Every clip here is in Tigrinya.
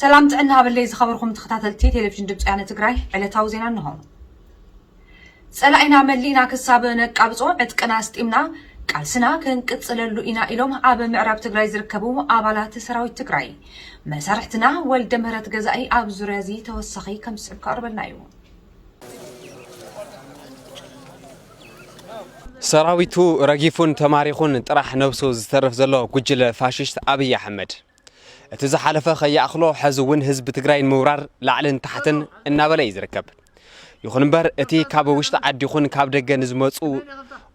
ሰላም ጥዕና ሃበለይ ዝኸበርኩም ተኸታተልቲ ቴሌቪዥን ድምፂ ወያነ ትግራይ፣ ዕለታዊ ዜና እንሆ። ጸላኢና መሊእና ክሳብ ነቃብጾ ዕጥቅና ኣስጢምና ቃልስና ክንቅጽለሉ ኢና ኢሎም ኣብ ምዕራብ ትግራይ ዝርከቡ ኣባላት ሰራዊት ትግራይ። መሳርሕትና ወልደ ምህረት ገዛኢ ኣብ ዙርያ እዚ ተወሳኺ ከም ዝስዕብ ከቕርበልና እዩ። ሰራዊቱ ረጊፉን ተማሪኹን ጥራሕ ነብሱ ዝተርፍ ዘሎ ጉጅለ ፋሽስት ኣብይ ኣሕመድ፣ እቲ ዝሓለፈ ከይኣኽሎ፣ ሕዚ እውን ህዝቢ ትግራይ ንምውራር ላዕልን ታሕትን እናበለ እዩ ዝርከብ። ይኹን እምበር፣ እቲ ካብ ውሽጢ ዓዲ ይኹን ካብ ደገ ንዝመፁ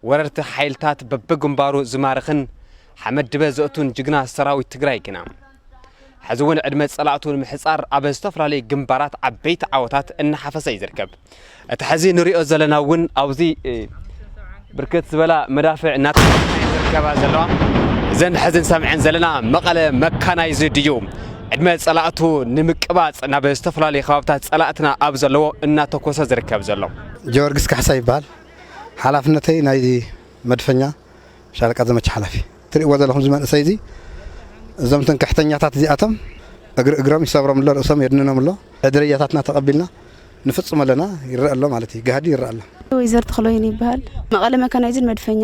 ወረርቲ ሓይልታት በብግንባሩ ዝማርኽን ሓመድ ድበ ዘእቱን ጅግና ሰራዊት ትግራይ ግና፣ ሕዚ እውን ዕድመ ጸላእቱ ንምሕጻር ኣብ ዝተፈላለዩ ግንባራት ዓበይቲ ዓወታት እናሓፈሰ እዩ ዝርከብ። እቲ ሕዚ ንሪኦ ዘለና እውን ኣብዚ፣ እ፣ ብርክት ዝበላ መዳፍዕ እናተተኮሳ እየን ዝርከባ ዘለዋ። እዘን ሕዚ ንሰምዐን ዘለና መቐለ መካናይዝድ እዩ። ዕድመ ጸላእቱ ንምቅባጽ ናብ ዝተፈላለዩ ከባብታት ጸላእትና ኣብ ዘለዎ እናተኮሰ ዝርከብ ዘሎ። ጀወርጊስ ካሕሳ ይበሃል። ሓላፍነተይ ናይ መድፈኛ ሻለቃ ዘመቻ ሓላፊ። ትርእይዎ ዘለኹም እዚ መንእሰይ እዚ፣ እዞም ትምክሕተኛታት እዚኣቶም እግሪ እግሮም ይሰብሮም ኣሎ፣ ርእሶም የድንኖም ኣሎ። ሕድርያታትና ተቐቢልና ንፍጽሞ ኣለና፣ ይረአ ኣሎ ማለት እዩ፣ ጋህዲ ይረአ ኣሎ። ወይዘር ተኽለወይኒ ይበሃል። መቐለ መካናይዝድ መድፈኛ።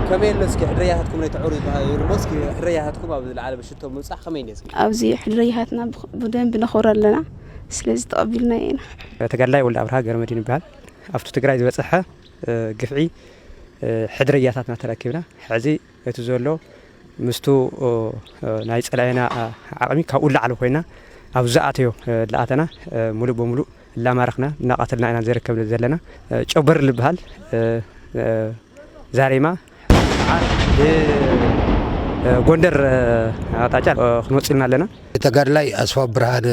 ከመይ ኣሎ እስኪ ሕድርያታትኩም ናይ ተዕሩ ይበሃል እዩ እሞ፣ እስኪ ሕድርያታትኩም ኣብ ዝለዓለ ብሽቶ ምብጻሕ ከመይ እንደ እስኪ? ኣብዚ ሕድርያታትና ብኽ-፣ ብደንብ ነኽብሮ ኣለና፣ ስለዚ ተቐቢልና ኢና። ተጋዳላይ ወልደ ኣብርሃ ገረመድህን ይበሃል። ኣብቲ ትግራይ ዝበጽሐ፣ እ፣ ግፍዒ፣ እ፣ ሕድርያታትና ተረኪብና፣ ሕዚ እቲ ዘሎ ምስቱ፣ እ፣ እ፣ ናይ ጸላኢና፣ እ፣ ዓቕሚ ካብኡ ላዕሊ ኮይና፣ ኣብ ዝኣተዮ፣ እ፣ ላኣተና፣ እ፣ ሙሉእ በሙሉእ እናማረኽና፣ እናቐተልና ኢና ዝርከብ ዘለና። እ፣ ጨበር ዝበሃል፣ እ፣ እ፣ ዛሬማ፣ እ፣ ጎንደር፣ እ፣ ኣቕጣጫ፣ እ፣ ክንወጽእ ኢልና ኣለና። ተጋድላይ ኣስፋው ብርሃነ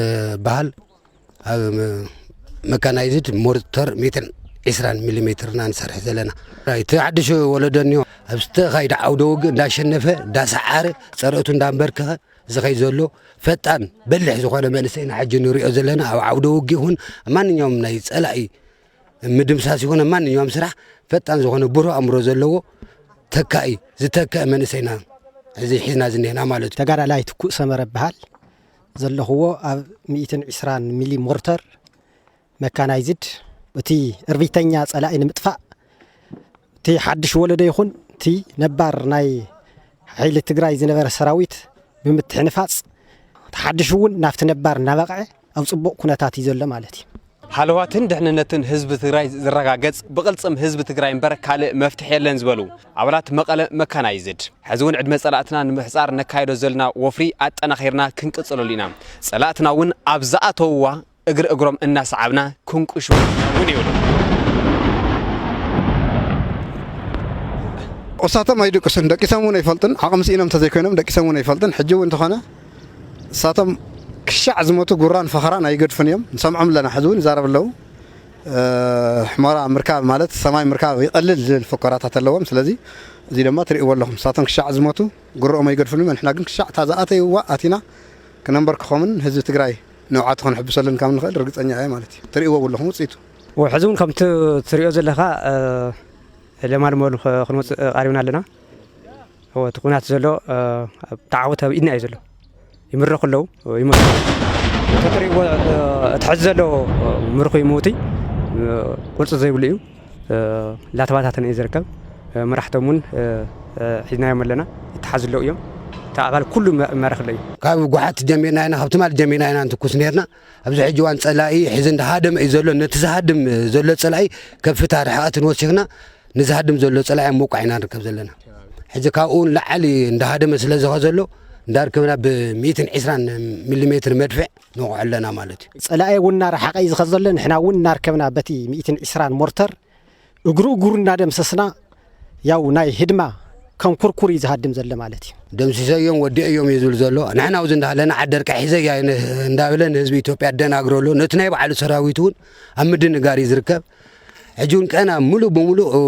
በሃል። ኣብ መ-፣ መካናይዝድ ሞርተር ሚእትን ዕስራን ሚሊሜትር ኢና ንሰርሕ ዘለና። እቲ ሓድሽ ወለዶ እኒሆ፣ ኣብ ዝተኻይደ ዓውደ ውግእ እንዳሸነፈ፣ እንዳሰዓረ፣ ጸረቱ እንዳንበርከኸ ዝኸይድ ዘሎ ፈጣን በሊሕ ዝኾነ መንእሰይና ሕጂ ንሪኦ ዘለና። ኣብ ዓውደ ውግእ ይኹን ኣብ ማንኛውም ናይ ጸላኢ ምድምሳስ ይኹን ኣብ ማንኛውም ስራሕ ፈጣን ዝኾነ ብሩህ ኣእምሮ ዘለዎ ተካኢ፣ ዝተክአ መንእሰይና ሕዚ ሒዝና ዝኒሄና ማለት እዩ። ተጋዳላይ ትኩእ ሰመረ እበሃል። ዘለኽዎ ኣብ ሚእትን ዕስራን ሚሊ ሞርተር መካናይዝድ፣ እቲ እርቢተኛ ጸላኢ ንምጥፋእ፣ እቲ ሓድሽ ወለዶ ይኹን እቲ ነባር ናይ ሓይሊ ትግራይ ዝነበረ ሰራዊት ብምትሕንፋጽ፣ እቲ ሓድሽ እውን ናብቲ ነባር እናበቕዐ ኣብ ጽቡቕ ኩነታት እዩ ዘሎ ማለት እዩ። ሃለዋትን ድሕንነትን ህዝቢ ትግራይ ዝረጋገጽ ብቕልጽም ህዝቢ ትግራይ እምበር ካልእ መፍትሒ የለን ዝበሉ ኣባላት መቐለ መካናይዝድ፣ ሕዚ እውን ዕድመ ጸላእትና ንምሕጻር ነካይዶ ዘለና ወፍሪ ኣጠናኺርና ክንቅጽለሉ ኢና። ጸላእትና እውን ኣብ ዝኣተውዋ እግሪ እግሮም እናሰዓብና ክንቁሹ እውን ይብሉ። እሳቶም ኣይድቅሱን፣ ደቂሶም እውን ኣይፈልጡን። ዓቕሚ ስኢኖም እንተዘይኮይኖም ደቂሶም እውን ኣይፈልጡን። ሕጂ እውን እንተኾነ እሳቶም ክሻዕ ዝሞቱ ጉራን ፈኸራን ኣይገድፉን እዮም። ንሰምዖም ኣለና፣ ሕዚ እውን ይዛረቡ ኣለዉ። እ፣ ሕሞራ ምርካብ ማለት ሰማይ ምርካብ ይቐልል ዝብል ፈኮራታት ኣለዎም። ስለዚ እዚ ድማ ትርእይዎ ኣለኹም። እሳቶም ክሻዕ ዝሞቱ ጉሮኦም ኣይገድፉን እዮም። ንሕና ግን ክሻዕ እታ ዝኣተይዋ ኣቲና ክነንበርክኾምን ህዝቢ ትግራይ ንብዓቱ ክንሕብሰሉን ካብ ንኽእል ርግጸኛ እየ ማለት እዩ። ትርእይዎ ኣለኹም ውጽኢቱ። ወ-፣ ሕዚ እውን ከምቲ ትርእዮ ዘለኻ፣ እ፣ ለማልመሉ ኸ-፣ ክንወፅእ ቐሪብና ኣለና። እወ፣ እቲ ኩናት ዘሎ፣ እ፣ ኣብ ተዓወት ኣብ ኢድና እዩ ዘሎ። ይምረኹ ኣለዉ፣ ይሞቱ። እቲ ትርእይዎ፣ እ፣ እቲ ሕዚ ዘሎ፣ እ፣ ምርኹ ይመውት እዩ። እ፣ ቁርፂ ዘይብሉ እዩ። እ፣ ላተባታተነ እዩ ዝርከብ። እ፣ መራሕቶም እውን፣ እ፣ እ፣ ሒዝናዮም ኣለና። ይተሓዙ ኣለዉ እዮም። እቲ ኣባል ኩሉ መ-፣ መራኽ ኣሎ እዩ። ካብ ጓሓት ጀሚርና ኢና፣ ካብ ትማል ጀሚርና ኢና እንትኩስ ነርና። ኣብዚ ሕጂ እዋን ጸላኢ ሕዚ እንዳሃደመ እዩ ዘሎ። ነቲ ዝሃድም ዘሎ ጸላኢ ከፍታ ርሕቐት ንወሲኽና፣ ንዝሃድም ዘሎ ጸላኢ ኣብ ምውቃዕ ኢና ንርከብ ዘለና። ሕጂ ካብኡ ንላዕሊ እንዳሃደመ ስለ ዝኸ ዘሎ፣ እንዳርከብና ብሚእትን ዕስራን ሚሊሜትር መድፍዕ ንውቕዖ ኣለና ማለት እዩ። ጸላኢ እውን እናረሓቐ እዩ ዝኸ ዘሎ፣ ንሕና እውን እናርከብና በቲ ሚእትን ዕስራን ሞርተር እግሩ እግሩ እናደምሰስና፣ ያው ናይ ህድማ ከም ኩርኩር እዩ ዝሃድም ዘሎ ማለት እዩ። ደምሲሰዮም ወዲኦዮም እዩ ዝብል ዘሎ። ንሕና ኣብዚ እንዳሃለና ዓዲ ደርቂ ሒዘያ እየ ን-፣ እንዳበለ ንህዝቢ ኢትዮጵያ ኣደናግሮ ኣሎ። ነቲ ናይ ባዕሉ ሰራዊት እውን ኣብ ምድንጋር እዩ ዝርከብ። ሕጂ እውን ቀና ሙሉእ ብሙሉእ፣ እ፣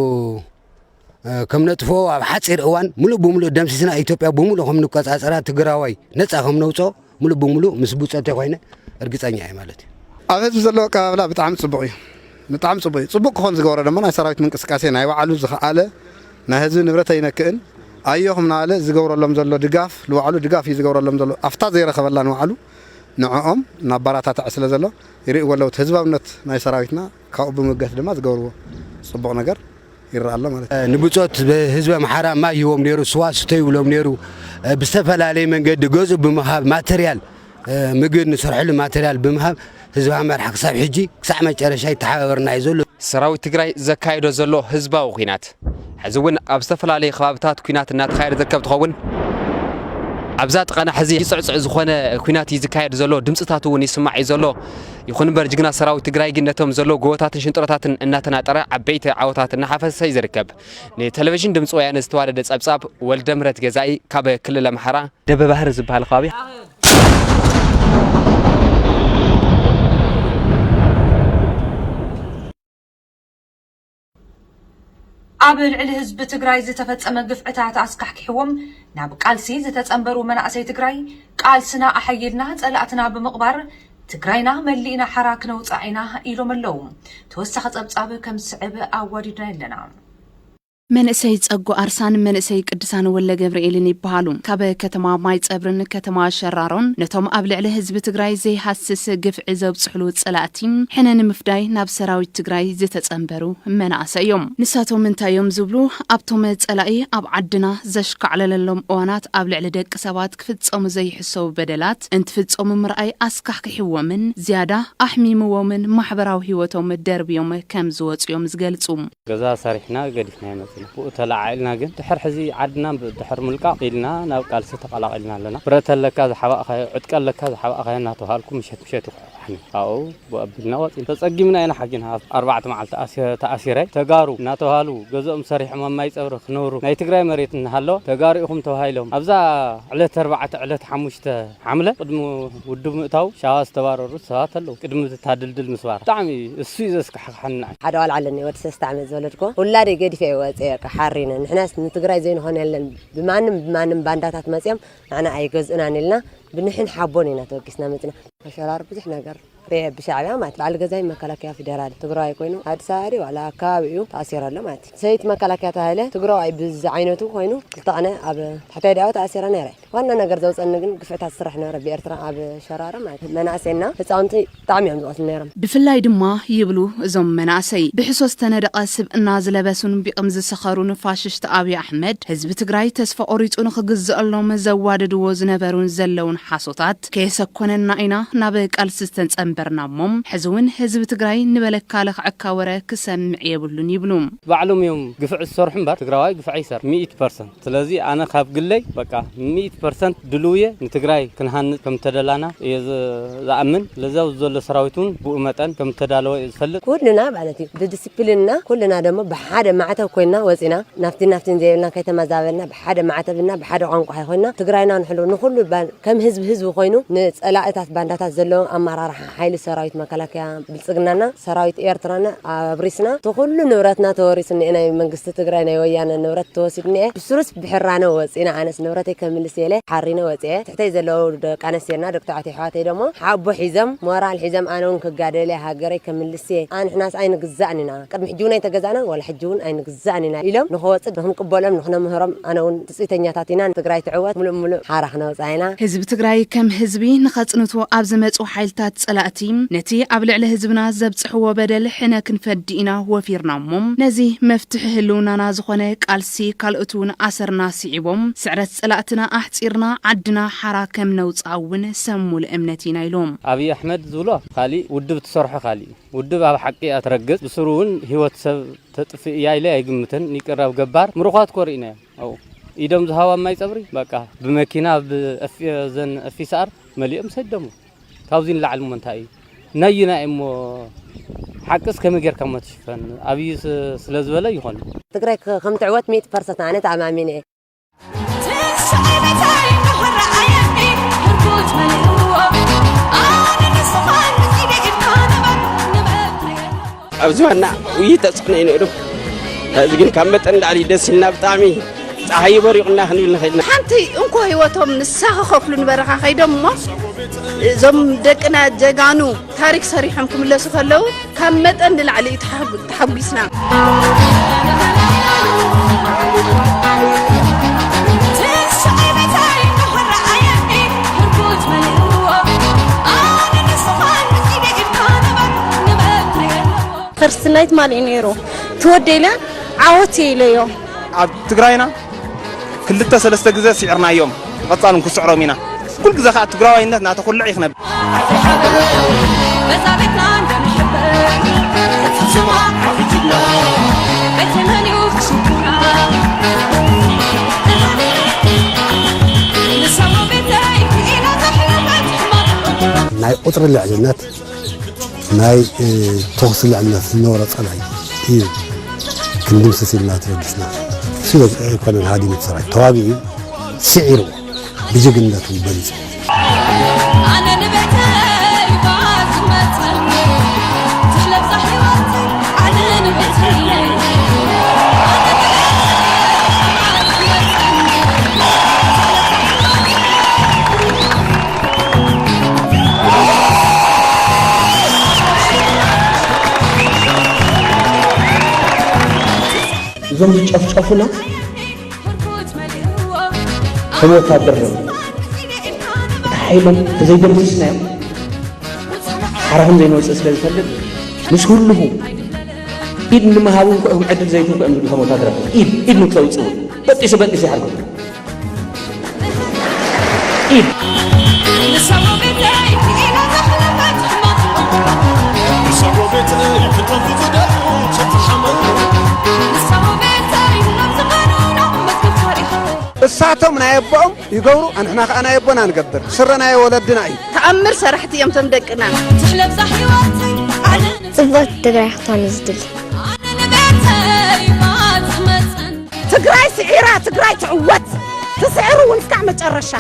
ከም ነጥፍኦ ኣብ ሓፂር እዋን ሙሉእ ብሙሉእ ደምሲስና ኢትዮጵያ ብሙሉእ ከም ንቆፃፀራ ትግራዋይ ነፃ ከም ነውፅኦ ሙሉእ ብሙሉእ ምስ ብፆተይ ኮይነ እርግፀኛ እየ ማለት እዩ። ኣብ ህዝቢ ዘለዎ ኣቀባብላ ብጣዕሚ ፅቡቕ እዩ። ብጣዕሚ ፅቡቕ እዩ። ፅቡቕ ክኾን ዝገበሮ ድማ ናይ ሰራዊት ምንቅስቃሴ ናይ ባዕሉ ዝኸኣለ ናይ ህዝቢ ንብረት ኣይነክእን፣ ኣዮኹም እናበለ ዝገብረሎም ዘሎ ድጋፍ፣ ንባዕሉ ድጋፍ እዩ ዝገብረሎም ዘሎ። ኣብታ ዘይረኸበላ ንባዕሉ ንዕኦም እናበረታትዐ ስለ ዘሎ ይርእይዎ ኣለዉ። እቲ ህዝባውነት ናይ ሰራዊትና ካብኡ ብምብጋስ ድማ ዝገብርዎ ጽቡቕ ነገር ይረኣ ኣሎ ማለት እዩ። ንብጾት ህዝቢ ኣምሓራ ማይ ይህቦም ነይሩ፣ ስዋ ስተዩ ይብሎም ነይሩ። ብዝተፈላለየ መንገዲ ገዝኡ ብምሃብ ማተርያል፣ ምግቢ ንሰርሐሉ ማተርያል ብምሃብ ህዝቢ ኣምሓራ ክሳብ ሕጂ ክሳዕ መጨረሻ ይተሓባበርና እዩ ዘሎ። ሰራዊት ትግራይ ዘካየዶ ዘሎ ህዝባዊ ኲናት፣ ሕዚ እውን ኣብ ዝተፈላለዩ ከባብታት ኲናት እናተኻየደ ዝርከብ እንትኸውን፣ ኣብዛ ጥቓና ሕዚ ጽዕጽዕ ዝኾነ ኲናት እዩ ዝካየድ ዘሎ። ድምፅታት እውን ይስማዕ እዩ ዘሎ። ይኹን እምበር፣ ጅግና ሰራዊት ትግራይ ግን ነቶም ዘለዉ ጎቦታትን ሽንጥሮታትን እናተናጠረ ዓበይቲ ዓወታት እናሓፈሰ እዩ ዝርከብ። ንቴሌቪዥን ድምፂ ወያነ ዝተዋደደ ጸብጻብ፣ ወልደ ምህረት ገዛኢ ካብ ክልል ኣምሓራ፣ ደበ ባህሪ ዝበሃል ከባቢ። ኣብ ልዕሊ ህዝቢ ትግራይ ዝተፈጸመ ግፍዕታት ኣስካሕኪሕዎም ናብ ቃልሲ ዝተጸንበሩ መናእሰይ ትግራይ፣ ቃልስና ኣሐይልና ጸላእትና ብምቕባር ትግራይና መሊእና ሓራ ክነውጽኣ ኢና ኢሎም ኣለዉ። ተወሳኺ ጸብጻብ ከም ዝስዕብ ኣዋዲድና ኣለና። መንእሰይ ጸጉ ኣርሳን መንእሰይ ቅድሳን ወልደ ገብርኤልን ይበሃሉ። ካብ ከተማ ማይ ጸብርን ከተማ ሸራሮን ነቶም ኣብ ልዕሊ ህዝቢ ትግራይ ዘይሃስስ ግፍዒ ዘብጽሕሉ ጸላእቲ ሕነ ንምፍዳይ ናብ ሰራዊት ትግራይ ዝተጸንበሩ መናእሰይ እዮም። ንሳቶም እንታይ እዮም ዝብሉ? ኣብቶም ጸላኢ ኣብ ዓድና ዘሽካዕለለሎም እዋናት ኣብ ልዕሊ ደቂ ሰባት ክፍጸሙ ዘይሕሰቡ በደላት እንትፍጸሙ ምርኣይ ኣስካሕኪሕዎምን ዝያዳ ኣሕሚምዎምን ማሕበራዊ ህይወቶም ደርብዮም ከም ዝወጹ እዮም ዝገልጹ። ገዛ ሰሪሕና ገዲፍናዮ መጺና። ብኡ ተለዓዒልና ግን ድሕር ሕዚ ዓድና ድሕር ምልቃቕ ኢልና ናብ ቃልሲ ተቐላቒልና ኣለና። ብረት ኣለካ ዝሓባእኻዮ፣ ዕጥቂ ኣለካ ዝሓባእኻዮ እናተባሃልኩ ምሸት ምሸት ይኹሕኳሕኒ። ኣብኡ ብኡ ኣቢልና ወጺና። ተጸጊምና ኢና ሓጊና። ኣብ ኣርባዕተ መዓልቲ ኣሲ- ተኣሲረ። ተጋሩ እናተባሃሉ ገዝኦም ሰሪሖም ኣብ ማይ ጸብሪ ክነብሩ ናይ ትግራይ መሬት እናሃለወ ተጋሩ ኢኹም ተባሂሎም ኣብዛ ዕለት ኣርባዕተ ዕለት ሓሙሽተ ሓምለ ቅድሚ ውድብ ምእታው ሻዋ ዝተባረሩ ሰባት ኣለዉ። ቅድሚ እታ ድልድል ምስባር ብጣዕሚ እሱ እዩ ዘስካሕክሐኒ ንዓይ። ሓደ ቆልዓ ኣለኒ ወዲ ሰለስተ ዓመት ዝወለድክዎ ውላደይ ገዲፈ እየ ወፅየ በቃ ሓሪነ ንሕናስ ንትግራይ ዘይንኾን የለን ብማንም ብማንም ባንዳታት መፅዮም ንዓና ኣይገዝኡናን ኢልና ብንሕን ሓቦን ኢና ተወኪስና መፅና። ሸራር ብዙሕ ነገር ሪኤ ብሻዕብያ ማለት በዓል ገዛይ መከላከያ ፊደራል ትግራዋይ ኮይኑ ኣዲስ ኣበባ ድዩ ዋላ ኣከባቢኡ ተኣሲሩ ኣሎ ማለት እዩ። ሰይቲ መከላከያ ተባሂለ ትግራዋይ ብዝዓይነቱ ኮይኑ ክልተ ቅነ ኣብ ትሕተይ ዲኣ ተኣሲረ ነይረ። ዋና ነገር ዘውፀኒ ግን ግፍዕታት ዝስራሕ ነበረ ብኤርትራ ኣብ ሸራሮ ማለት እዩ። መናእሰይና ህፃውንቲ ብጣዕሚ እዮም ዝቐትሉ ነይሮም። ብፍላይ ድማ ይብሉ እዞም መናእሰይ ብሕሶ ዝተነደቐ ስብእና ዝለበሱን ቢቕም ዝሰኸሩን ፋሽስት ኣብይ ኣሕመድ ህዝቢ ትግራይ ተስፋ ቆሪፁ ንኽግዝአሎም ዘዋድድዎ ዝነበሩን ዘለውን ሓሶታት ከየሰኮነና ኢና ናብ ቃልሲ ዝተፀንበርና እሞ ሕዚ እውን ህዝቢ ትግራይ ንበለካ ለኽዐካ ወረ ክሰምዕ የብሉን ይብሉ። ባዕሎም እዮም ግፍዒ ዝሰርሑ እምበር ትግራዋይ ግፍዒ ኣይሰርሕ ሚእቲ ፐርሰንት። ስለዚ ኣነ ካብ ግለይ በቃ ሚእቲ ፐርሰንት ድልው እየ ንትግራይ ክንሃንፅ ከም ተደላና እየ ዝ- ዝኣምን። ለዚ ኣብዚ ዘሎ ሰራዊት እውን ብኡ መጠን ከም ተዳለወ እየ ዝፈልጥ። ኩልና ማለት እዩ ብዲስፕሊንና ኩልና ደሞ ብሓደ ማዕተብ ኮይንና ወፂና ናፍቲን ናፍቲን ዘይብልና ከይተመዛበልና ብሓደ ማዕተብና ብሓደ ቋንቋ ኮይንና ትግራይና ንሕሉ ንኩሉ ባ- ከም ህዝቢ ህዝቢ ኮይኑ ንፀላእታት ባንዳታት ዘለዎም ኣመራርሓ ሓይሊ ሰራዊት መከላከያ ብልፅግናና ሰራዊት ኤርትራና ኣብሪስና እቲ ኩሉ ንብረትና ተወሪሱኒ ናይ መንግስቲ ትግራይ ናይ ወያነ ንብረት ተወሲዱኒ እየ ብስሩስ ብሕራነ ወፂና ኣነስ ንብረተይ ከምልስ የለ ሓሪነ ወፅየ ትሕተይ ዘለዉ ደቂ ኣነስትዮና ደቂ ተባዕትዮ ኣሕዋተይ ደሞ ሓቦ ሒዞም ሞራል ሒዞም ኣነ እውን ክጋደለ ሃገረይ ከምልስ እየ ኣንሕናስ ኣይንግዛእን ኢና ቅድሚ ሕጂ እውን ኣይተገዛእናን ዋላ ሕጂ እውን ኣይንግዛእን ኢና ኢሎም ንክወፅእ ንክንቅበሎም ንክነምህሮም ኣነ እውን ትፅቢተኛታት ኢና ትግራይ ትዕወት ሙሉእ ሙሉእ ሓራ ክነውፅኣ ኢና ህዝቢ ትግራይ ከም ህዝቢ ንኸፅንቱ ኣብ ዝመፁ ሓይልታት ፀላእቲ ነቲ ኣብ ልዕሊ ህዝብና ዘብፅሕዎ በደል ሕነ ክንፈዲ ኢና ወፊርና እሞ ነዚ መፍትሒ ህልውናና ዝኾነ ቃልሲ ካልኦት እውን ኣሰርና ስዒቦም ስዕረት ፀላእትና ኣሕፂርና ዓድና ሓራ ከም ነውፅኣ እውን ሰም ሙሉእ እምነት ኢና ኢሎም። ኣብይ ኣሕመድ ዝብሎ ካሊእ ውድብ ትሰርሖ ካሊእ እዩ። ውድብ ኣብ ሓቂ እያ ትረግፅ ብስሩ እውን ህይወት ሰብ ተጥፍእ እያ ኢለ ኣይግምትን ይቅረብ ገባር ምሩኻት ኮ ርኢናዮም ኣብኡ ኢዶም ዝሃቡ ኣብ ማይ ፀብሪ በቃ ብመኪና ብዘን ኤፍ ኤስ ኣር መሊኦም ሰደሙ ካብዚ ንላዕሊ እሞ እንታይ እዩ ነይናይ እሞ ሓቅስ ከመይ ጌርካ እሞ ትሽፈን ኣብይ ስለ ዝበለ ይኾን ትግራይ ከም ትዕወት ሚእቲ ፐርሰንት ኣነ ተኣማሚነ እየ ኣብዚ ዋና ውይ ተፅዕኖ እዩ ነይሩ። ሕዚ ግን ካብ መጠን ላዕሊ ደስ ኢልና ብጣዕሚ ፀሓይ በሪቑና ክንብል ንኽእል ኢና። ሓንቲ እንኮ ህይወቶም ንሳ ክኸፍሉ ንበረኻ ከይዶም እሞ እዞም ደቅና ጀጋኑ ታሪክ ሰሪሖም ክምለሱ ከለዉ ካብ መጠን ንላዕሊ እዩ ተሓጒስና። ርስናይ ትማሊ እዩ ነይሩ። ትወደ ኢለ ዓወት እየ ኢለዮ። ኣብ ትግራይና ክልተ ሰለስተ ግዜ ስዒርናዮም፣ ብቐጻል እውን ክስዕሮም ኢና። ኩል ግዜ ከዓ ትግራዋይነት ናተኩልዕ እዩ ክነብል። ናይ ቁፅሪ ልዕልነት ናይ ተኹሲ ልዕልነት ዝነበሮ ፀላኢ እዩ ክንድምስስ ኢልና ተበጊስና። እሱ ኣይኮነን ሃዲሙ እቲ ሰራዊት ተዋጊኡ ስዒርዎ ብጅግንነቱ በሊፁ። እዞም ዝጨፍጨፉና ከም ወታደር ነው። እቲ ሓይሎም ተዘይደምስስናዮም ሓራኹም ዘይንወፅእ ስለ ዝፈልጥ ምስ ህልኹ ኢድ ንምሃብ እንኳ እዮም ዕድል ዘይትንኩ እዮም ዝብሉ ከም ወታደራት ኢድ ኢድ ንክተውፅኡ በጢሱ በጢሱ ይሓርኩም። እሳቶም ናይ ኣቦኦም ይገብሩ፣ ኣንሕና ከኣ ናይ ኣቦና ንገብር። ስረ ናይ ወለድና እዩ። ተኣምር ሰራሕቲ እዮም እቶም ደቅና። ጽብቕቲ ትግራይ ክትኮን እዩ ዝድሊ። ትግራይ ስዒራ፣ ትግራይ ትዕወት። ትስዕር እውን እስካዕ መጨረሻ።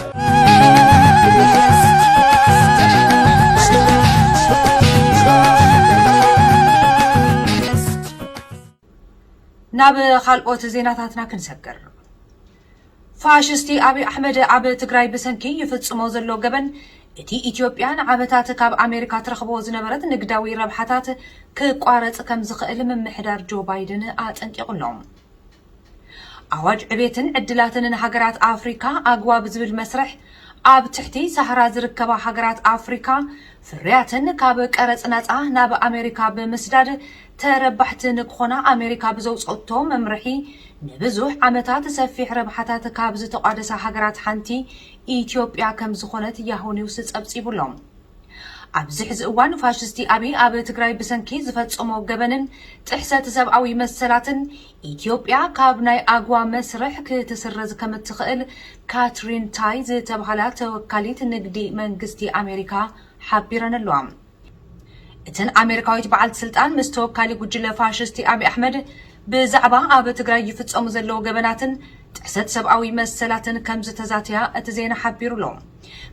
ናብ ካልኦት ዜናታትና ክንሰግር። ፋሽስቲ ኣብይ ኣሕመድ ኣብ ትግራይ ብሰንኪ ይፍጽሞ ዘሎ ገበን እቲ ኢትዮጵያ ንዓመታት ካብ ኣሜሪካ ትረኽቦ ዝነበረት ንግዳዊ ረብሓታት ክቋረጽ ከም ዝኽእል ምምሕዳር ጆ ባይደን ኣጠንቂቑ ኣሎ። ኣዋጅ ዕቤትን ዕድላትን ንሃገራት ኣፍሪካ ኣግዋ ብዝብል መስርሕ ኣብ ትሕቲ ሳህራ ዝርከባ ሃገራት ኣፍሪካ ፍርያተን ካብ ቀረጽ ናጻ ናብ ኣሜሪካ ብምስዳድ ተረባሕቲ ንክኾና ኣሜሪካ ብዘውፀቶ መምርሒ ንብዙሕ ዓመታት ሰፊሕ ረብሓታት ካብ ዝተቋደሳ ሃገራት ሓንቲ ኢትዮጵያ ከም ዝኾነት ያሆ ኒውስ ፀብፂቡ ኣሎ። ኣብዚ ሕዚ እዋን ፋሽስቲ ኣብይ ኣብ ትግራይ ብሰንኪ ዝፈፀሞ ገበንን ጥሕሰት ሰብኣዊ መሰላትን ኢትዮጵያ ካብ ናይ ኣግዋ መስርሕ ክትስረዝ ከም እትኽእል ካትሪን ታይ ዝተብሃላ ተወካሊት ንግዲ መንግስቲ ኣሜሪካ ሓቢረን ኣለዋ። እተን ኣሜሪካዊት በዓልቲ ስልጣን ምስ ተወካሊ ጉጅለ ፋሽስቲ ኣብይ ኣሕመድ ብዛዕባ ኣብ ትግራይ ይፍፀሙ ዘለዉ ገበናትን ጥሕሰት ሰብኣዊ መሰላትን ከም ዝተዛተያ እቲ ዜና ሓቢሩ ኣሎ።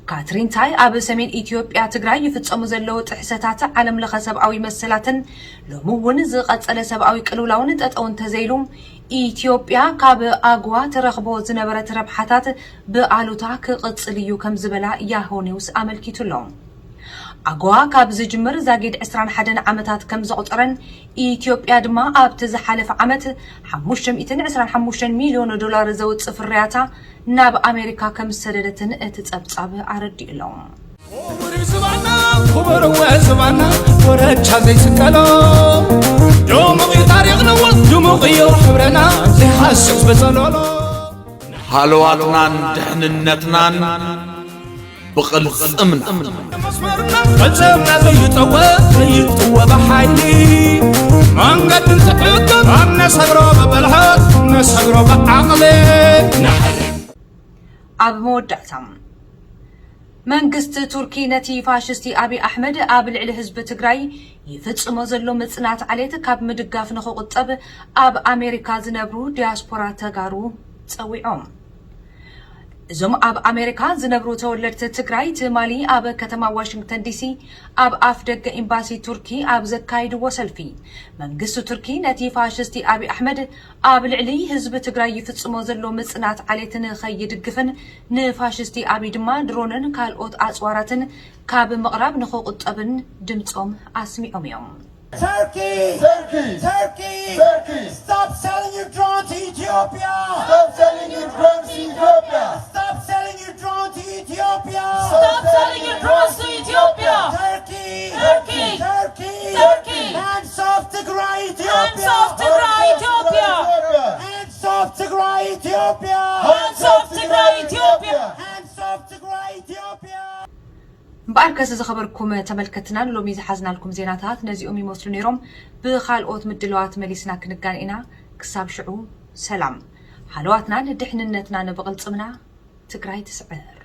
ካትሪን ታይ ኣብ ሰሜን ኢትዮጵያ ትግራይ ይፍፀሙ ዘለዉ ጥሕሰታት ዓለም ለኸ ሰብኣዊ መሰላትን ሎሚ እውን ዝቐፀለ ሰብኣዊ ቅልውላውን ጠጠው እንተዘይሉ ኢትዮጵያ ካብ ኣግዋ ትረኽቦ ዝነበረት ረብሓታት ብኣሉታ ክቕፅል እዩ ከም ዝበላ ያሆ ኒውስ ኣመልኪቱ ኣሎ። ኣጎዋ ካብ ዝጅምር ዛጊድ ዕስራን ሓደን ዓመታት ከም ዘቑፀረን ኢትዮጵያ ድማ ኣብቲ ዝሓለፈ ዓመት ሓሙሽተ ሚእትን ዕስራን ሓሙሽተን ሚልዮን ዶላር ዘውፅእ ፍርያታ ናብ ኣሜሪካ ከም ዝሰደደትን እቲ ፀብፃብ ኣረዲኡ ኣሎ። ክቡር እዩ ዝባና ክቡር እወ ዝባና ወረቻ ዘይስቀሎ ድሙቕ እዩ ታሪኽና እወ ድሙቕ እዩ ሕብረና ዘይሃስስ ብፀሎሎ ሃለዋትናን ድሕንነትናን ብቕልጽምና ፈጸምና ዘይጠወ ዘይጥወ ብሓይሊ መንገድን ትዕግር ኣብ ነሰግሮ ብብልሓት ነሰግሮ ብዓቕሊ ኣብ መወዳእታ መንግስቲ ቱርኪ ነቲ ፋሽስቲ ኣብይ ኣሕመድ ኣብ ልዕሊ ህዝቢ ትግራይ ይፍጽሞ ዘሎ ምጽናት ዓሌት ካብ ምድጋፍ ንኽቑጠብ ኣብ ኣሜሪካ ዝነብሩ ዲያስፖራ ተጋሩ ጸዊዖም። እዞም ኣብ ኣሜሪካ ዝነብሩ ተወለድቲ ትግራይ ትማሊ ኣብ ከተማ ዋሽንግተን ዲሲ ኣብ ኣፍ ደገ ኤምባሲ ቱርኪ ኣብ ዘካይድዎ ሰልፊ መንግስቲ ቱርኪ ነቲ ፋሽስቲ ኣብይ ኣሕመድ ኣብ ልዕሊ ህዝቢ ትግራይ ይፍጽሞ ዘሎ ምጽናት ዓሌት ንኸይድግፍን ንፋሽስቲ ኣብይ ድማ ድሮንን ካልኦት ኣጽዋራትን ካብ ምቕራብ ንኽቑጠብን ድምጾም ኣስሚዖም እዮም። Turkey! Turkey! Turkey! Turkey! Stop selling your drone to Ethiopia! Stop selling your drone to Ethiopia! Stop selling your drone to Ethiopia! Stop selling your drones to Ethiopia! Turkey! Turkey! Turkey! Turkey! Hands off Tigray! ኣርከስ ዝኸበርኩም ተመልከትና፣ ሎሚ ዝሓዝናልኩም ዜናታት ነዚኦም ይመስሉ ነይሮም። ብኻልኦት ምድለዋት መሊስና ክንጋን ኢና። ክሳብ ሽዑ ሰላም። ሃለዋትናን ድሕንነትናን ብቕልጽምና። ትግራይ ትስዕር።